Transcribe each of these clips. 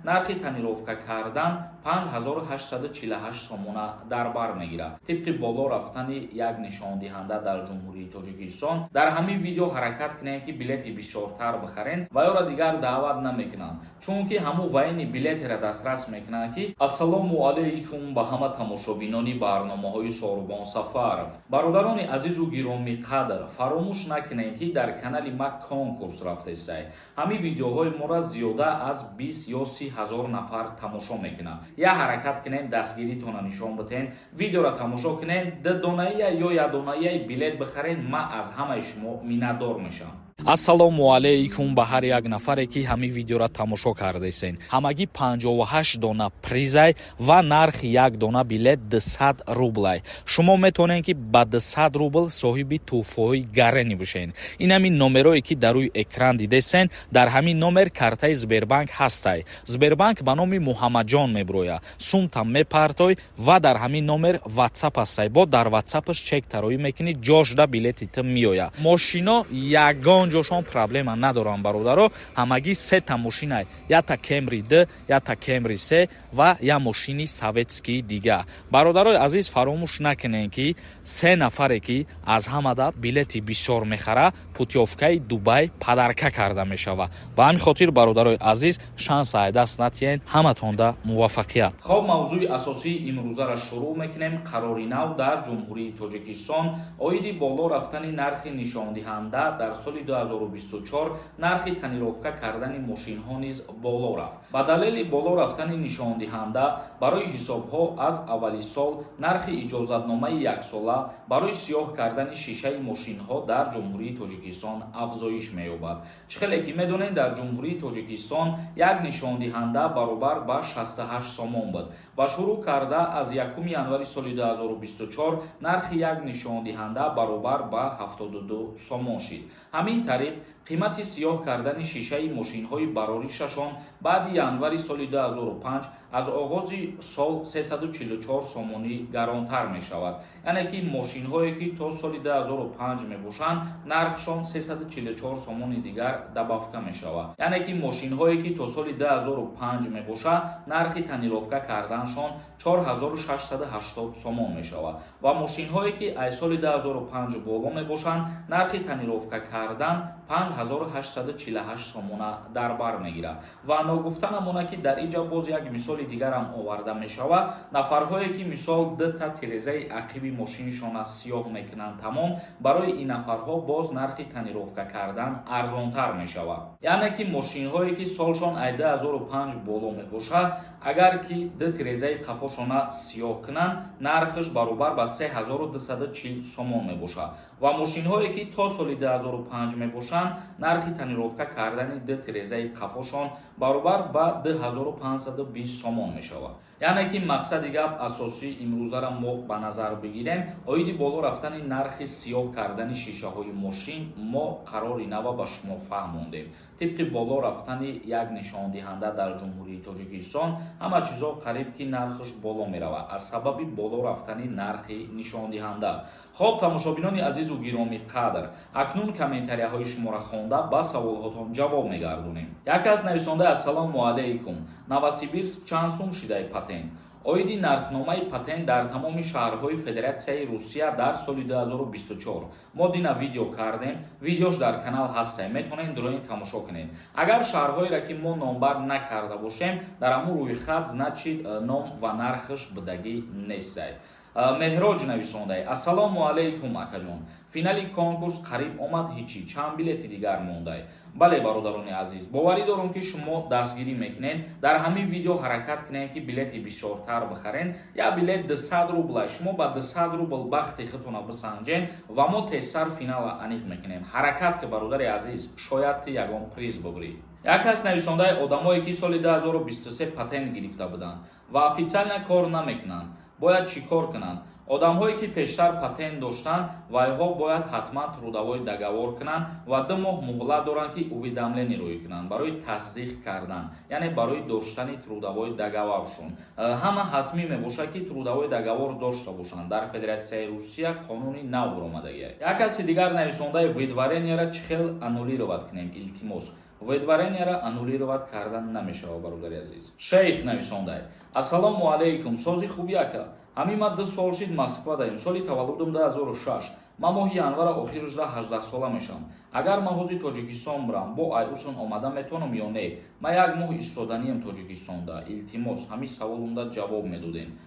Нархи тонировка кардан 5848 сомона дар бар мегирад. Тибқи боло рафтани як нишондиҳанда дар Ҷумҳурии Тоҷикистон, дар ҳамин видео ҳаракат кунем, ки билети бисёртар бихарен ва ёро дигар даъват намекунанд, чунки ҳамун военный билетеро дастрас мекунанд, ки. Ассалому алайкум ба ҳама тамошобинони барномаҳои Сорубон Сафаров. Бародарони азизу гиромиқадр, фаромӯш накунем, ки дар канали ма конкурс рафтесай. Ҳамин видеоҳои моро зиёда аз 20 ё 30 ҳазор нафар тамошо мекунанд. Я ҳаракат кунем, дастгиритона нишон битен, видеоро тамошо кунем, дудонаия ё якдонаияи билет бихарен. Ман аз ҳамаи шумо миннатдор мешавам. Ассалому алайкум ба ҳар як нафаре, ки ҳамин видеоро тамошо кардесен. Ҳамагӣ 58 дона призай ва нархи як дона билет 200 рублай. Шумо метавонед, ки ба 200 рубл соҳиби тӯҳфаҳои гарени бошед. Ин ҳамин номерое, ки дар рӯи экран дидесен, дар ҳамин номер картаи Сбербанк ҳастай. Сбербанк ба номи Муҳаммадҷон мебирояд. Сумта мепартой ва дар ҳамин номер Ватсап ҳастай. Бо дар Ватсапаш чек тароӣ мекунӣ, ҷошда билети ту меояд. Мошино ягон ҷошон проблема надорам, бародаро. Ҳамагӣ сета мошинай: якта Кемри д, якта Кемри се ва як мошини советский дига. Бародарои азиз, фаромӯш накунем, ки се нафаре, ки аз ҳамада билети бисёр мехара, путёвкаи Дубай подарка карда мешавад. Ба ҳамин хотир, бародарои азиз, шанс ай даст натиҳен. Ҳаматонда муваффақият. Хоб, мавзӯи асосии имрӯзаро шурӯъ мекунем. Қарори нав дар Ҷумҳурии Тоҷикистон оиди боло рафтани нархи нишондиҳанда. Дар соли 2024 нархи тонировка кардани мошинҳо низ боло рафт. Ба далели боло рафтани нишондиҳанда барои ҳисобҳо аз аввали сол нархи иҷозатномаи яксола барои сиёҳ кардани шишаи мошинҳо дар Ҷумҳурии Тоҷикистон афзоиш меёбад. Чӣ хеле ки медонед, дар Ҷумҳурии Тоҷикистон як нишондиҳанда баробар ба 68 сомон буд ва шурӯъ карда аз 1 январи соли 2024 нархи як нишондиҳанда баробар ба 72 сомон шид. Ҳамин тариқ, қимати сиёҳ кардани шишаи мошинҳои бароришашон баъди январи соли 2005 аз оғози сол 344 сомонӣ гаронтар мешавад. Яъне ки мошинҳое, ки то соли 2005 мебошанд, нархшон 344 сомони дигар добавка мешавад. Яъне ки мошинҳое, ки то соли 2005 мебошад, нархи тонировка карданшон 4680 сомон мешавад ва мошинҳое, ки аз соли 2005 боло мебошанд, нархи тонировка кардан 5848 сомона дар бар мегирад. Ва ногуфта намонад, ки дар инҷа боз як мисоли дигарам оварда мешавад. Нафарҳое, ки мисол дута тирезаи ақиби мошиншона сиёҳ мекунанд, тамом, барои ин нафарҳо боз нархи тонировка кардан арзонтар мешавад. Яъне ки мошинҳое, ки солшон ай 2005 боло мебошад, агар ки ду тирезаи қафошона сиёҳ кунанд, нархаш баробар ба 3240 сомон мебошад ва мошинҳое, ки то соли 2005 мебошанд, нархи тонировка кардани ду тирезаи қафошон баробар ба 2520 сомон мешавад. Яъне ки мақсади гап асосии имрӯзара мо ба назар бигирем, оиди боло рафтани нархи сиёҳ кардани шишаҳои мошин мо қарори нава ба шумо фаҳмондем. Тибқи боло рафтани як нишондиҳанда дар Ҷумҳурии Тоҷикистон ҳама чизҳо қариб ки нархаш боло меравад аз сабаби боло рафтани нархи нишондиҳанда. Хоб, тамошобинони азизу гиромӣ қадр, акнун комментарияҳои шуморо хонда, ба саволҳотон ҷавоб мегардонем. Як кас нависонда: «Ассалому алайкум, Новосибирск чанд сум шидай патент?» Оиди нархномаи патент дар тамоми шаҳрҳои Федератсияи Русия дар соли 2024 мо дина видео кардем. Видеош дар канал ҳасте, метавонед дуроин тамошо кунед. Агар шаҳрҳоеро, ки мо номбар накарда бошем, дар ҳамун рӯйхат, значит, ном ва нархаш будагӣ нестай. Меҳроҷ нависондай: «Ассалому алайкум, акаҷон, финали конкурс қариб омад, ҳичи чанд билети дигар мондай?» Бале, бародарони азиз, боварӣ дорам, ки шумо дастгирӣ мекунед. Дар ҳамин видео ҳаракат кунед, ки билети бисёртар бихарен. Як билет 200 рубла. Шумо ба 200 рубл бахти худтона бисанҷен ва мо тезтар финала аниқ мекунем. Ҳаракат ки, бародари азиз, шояд ти ягон приз бубурӣ. Як кас нависондаи: «Одамое, ки соли 2023 патент гирифта буданд ва официально кор намекунанд, бояд чӣ кор кунанд?» Одамҳое, ки пештар патент доштанд, вайҳо бояд ҳатман трудовой договор кунанд ва 2 моҳ муҳлат доранд, ки уведомление рӯй кунанд барои тасдиқ кардан, яъне барои доштани трудовой договоршон. Ҳама ҳатмӣ мебошад, ки трудовой договор дошта бошанд. Дар Федератсияи Русия қонуни нав баромадагиа. Як каси дигар нависондаи: «Выдворенияра чӣ хел аннулировать кунем, илтимос?» Выдворения ра аннулировать кардан намешавад, бародари азиз. Шейх нависондай: «Ассалому алайкум, сози хуби, ака? Ҳамин ма 2 сол шид Москва даем, соли таваллудам 2006. Ман моҳи январа охирашда 18сола мешавам. Агар ман ҳози Тоҷикистон бирам, бо айусон омада метавонам ё не? Ман як моҳ истоданием Тоҷикистонда. Илтимос, ҳамин саволумда ҷавоб медодем».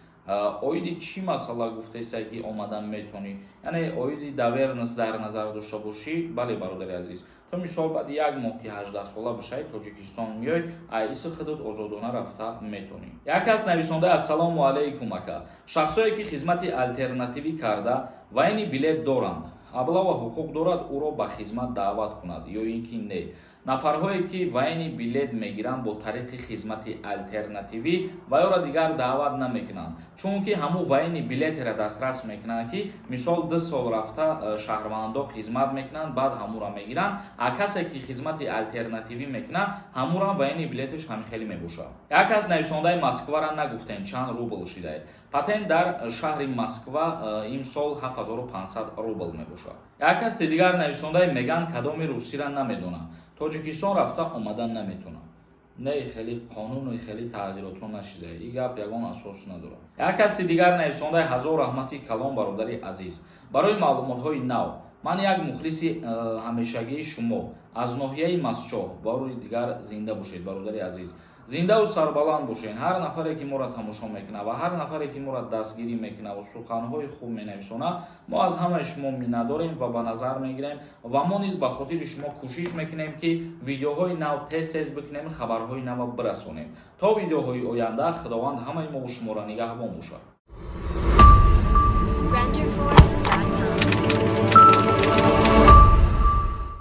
Оиди чӣ масъала гуфтеста, ки омадан метавонӣ? Яъне оиди доверенность дар назар дошта бошӣ? Бале, бародари азиз, ту мисол баъди як моҳ ки 18сола бишавӣ, Тоҷикистон меёй, айси худут озодона рафта метавонӣ. Як кас нависонда: «Ассалому алайкум, ака. Шахсое ки хизмати алтернативӣ карда, военный билет доранд, облава ҳуқуқ дорад ӯро ба хизмат даъват кунад ё ин ки не? Нафарҳое ки военный билет мегиранд бо тариқи хизмати алтернативӣ, ва ёро дигар даъват намекунанд, чунки ҳамун военный билетеро дастрас мекунанд, ки мисол 2 сол рафта шаҳрвандо хизмат мекунанд, баъд ҳамура мегиранд. А касе ки хизмати алтернативӣ мекунад, ҳамурам военный билеташ ҳамин хеле мебошад». Як кас нависондаи: «Москвара нагуфтем, чанд рубл шидае?» Патент дар шаҳри Москва имсол 7500 рубл мебошад. Як каси дигар нависондаи: «Меган кадоми русиро намедонад, Тоҷикистон рафта омадан наметавонад». Не, хеле қонуну хеле тағйиротҳо нашида, ин гап ягон асос надорад. Як каси дигар нависондаи: «Ҳазор раҳмати калон, бародари азиз, барои маълумотҳои нав. Ман як мухлиси ҳамешагии шумо аз ноҳияи Мастчоҳ. Бори дигар зинда бошед, бародари азиз, зиндаву сарбаланд бошед. Ҳар нафаре ки моро тамошо мекунад ва ҳар нафаре ки моро дастгирӣ мекунад ва суханҳои хуб менависонад, мо аз ҳамаи шумо миннатдорем ва ба назар мегирем ва мо низ ба хотири шумо кӯшиш мекунем, ки видеоҳои нав тез тез бикунем, хабарҳои нава бирасонем. То видеоҳои оянда, Худованд ҳамаи мову шуморо нигаҳбон бошад.